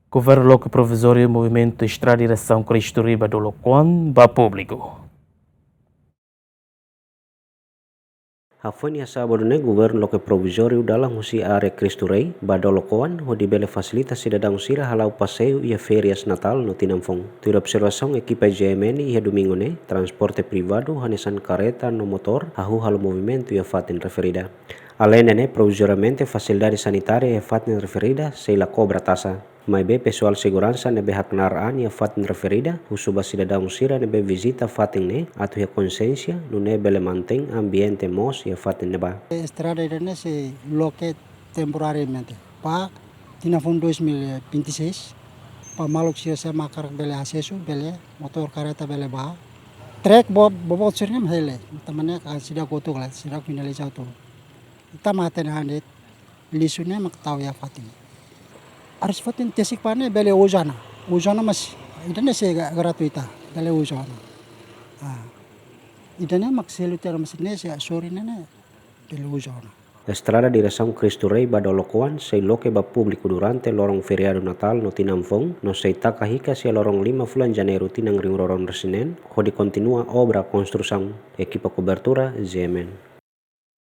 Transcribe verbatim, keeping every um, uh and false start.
Governu loke provizóriu movimentu estrada diresaun Cristo Rei ba Dolokoan ba públiku. Hafoin iha sábadu ne'e, governu loke provizóriu dalan husi área Cristo Rei ba Dolokoan, hodi bele fasilita sidadaun sira hala'o paseiu iha férias Natál no Tinan Foun. Tuir observasaun ekipa G M N iha domingu ne'e, transporte privadu hanesan kareta no motór hahú halo movimentu iha fatin referida. Aleinde ne'e, provizoriamente fasilidade sanitária iha fatin referida sei la kobra taxa. Maibé pesoál seguransa ne'ebé haknaar an iha fatin referida husu ba sidadaun sira ne'ebé vizita fatin ne'e atu iha konsiénsia, nune'e bele mantein ambiente moos iha fatin ne'ebá. Estrada ida-ne'e sei loke temporariamente ba Tinan Foun dois mil e vinte e seis, ba maluk sira seluk mak hakarak bele asesu, bele motór, kareta bele bá. Trek bo-, boboot sira-ne'e mak hela, tanba ne'e kan seidauk kotu kala, seidauk finaliza hotu. Ita mak hatene hanesan de'it, lixu ne'e mak tau iha fatin. Harus fatin tesik ba ne'e bele uza ona. Uza ona mas, ida-ne'e sei gra-, gratuita, bele uza ona. Ah. Ida-ne'e mak selu tiha ona mas ne'e sei sorin ne'e, ne'e bele uza ona. Estrada diresaun Cristo Rei ba Dolokoan sei loke ba públiku durante loron feriadu Natál no Tinan Foun, no sei taka hikas iha loron lima fulan Janeiru tinan rihun rua ruanulu-resin-neen, hodi kontinua obra konstrusaun. Ekipa kobertura G M N.